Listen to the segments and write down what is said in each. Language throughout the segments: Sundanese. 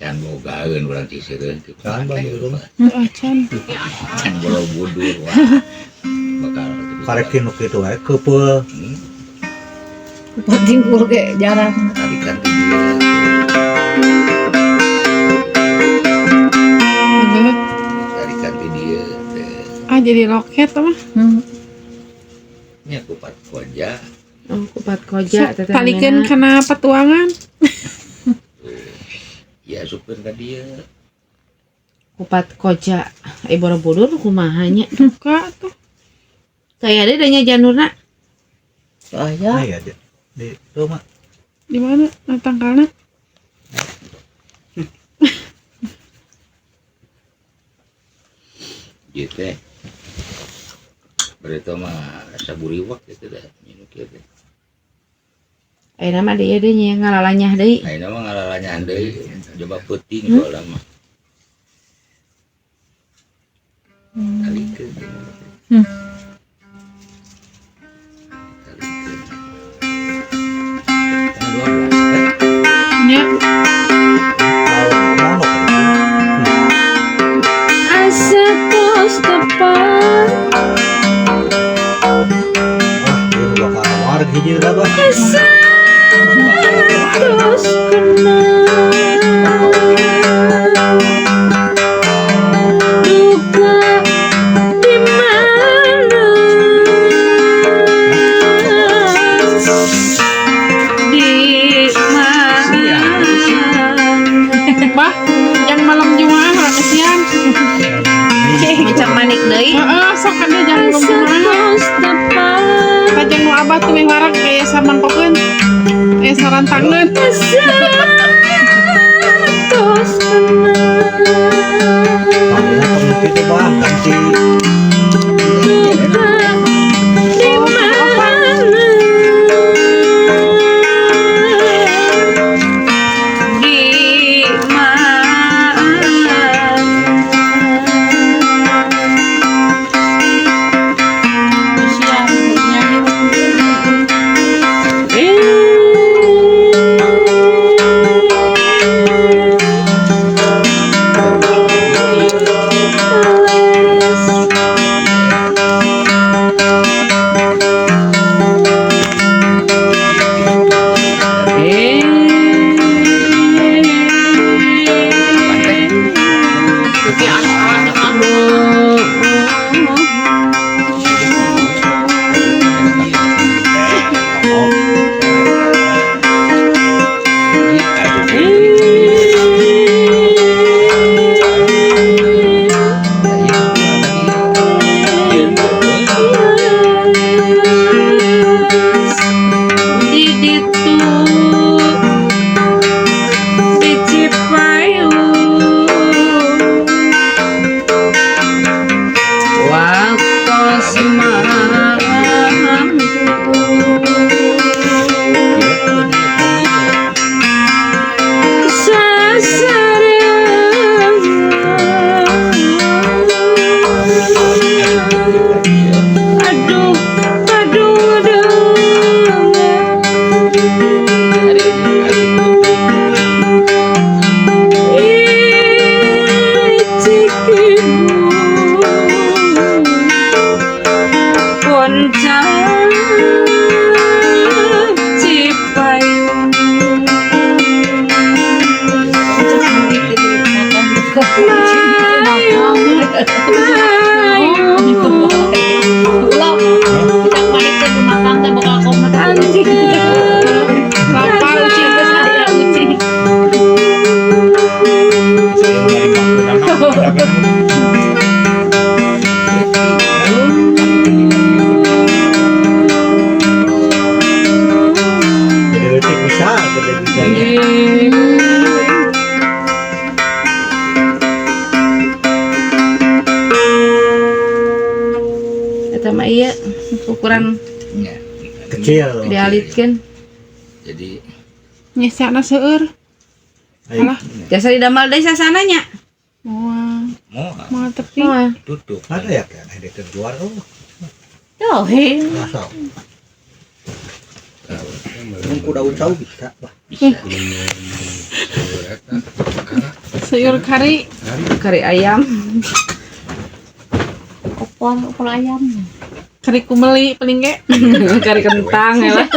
Can bogaeun urang Ciseureuh teh. Can Borobudur. Acan. Can Borobudur wah. Bakal Karek nu kitu wae keupeul. Kupat jingkur ge jarang. Tarikan ti dieu. Tarikan ti dieu teh. Ah, jadi roket mah. Nya kupat koja. Oh, kupat koja teh. Talikeun kana petuangan. Ya asupkeun ka dieu. Kupat koja. Eh, Borobudur kumaha nya? Duka tuh. Saya ada nya janurna. Aya. Nah, ya di itu mah. Di mana? Nah, tangkalna. Ieu teh. Berarti mah saburiwak gitu dah nyinu kieu teh. Ayeuna mah deui deui nya ngalalanyah deui. Ayeuna mah ngalalanyah deui coba peuting soalna mah. Talikeun. Talikeun. Tanggal 12 kan? Nya. Kalau Asa tos tepat. Ah, ieu nu bakal wareg hiji dah, Bah. Asa tos kenal. Duka di mana? Di mana? Bah, yang malam Jumat rame siang. Macam manik deui. Heeh, sok kan dia jangan malam Jumat. Kajeng nu abah tuh meh warak kayak samangkokeun. Sarantangeun. Panggilna tong kitu, Bah, ganti. Di mana? Siang nyanyi. Di ditu di Cipayung waktos mampu sasarengan. Aduh, aduh, dengan icik ibu Poncang Cipayung. Mayung, mayung. Ulah, cak manik teh makan teh bakal komat anjing. Lapar Ucing geus aya ucing. Saya nyari makanan. Jadi leutik bisa, gede bisa. Eta mah ieu ukuran Nya. Kecil. Dialitkeun. Jadi Nyesana seueur. Ayo. Alah, Jasa didamel deui sasananya. moal moal moal tepi. Moal. Tutup. Ada ya kan ada keluar oh. Tuh, he. Masa. Mun ku daun sawu bisa, Bah. Bisa. Sayur kari. Kari ayam. Opor, opor ayam. Kari kumeli paling ge. Kari kentang ya lah.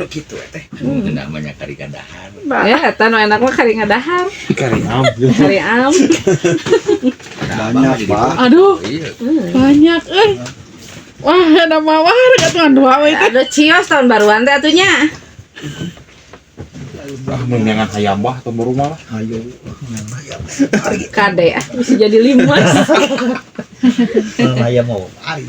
Gitu teh. Namanya kari kadahar. Ya, eta nu enak mah kari ngadahar. Kari am. Kari am. Banyak, Pak. Aduh, Iya. banyak euy. Wah, ada mawar atuh dua we teh. Aduh, cios tahun baruan teh atunya. Ah, menyangan ayam bah atau rumah lah. Ayo, ayam. Kade ah, bisa jadi 5. Ayam mau. Ari.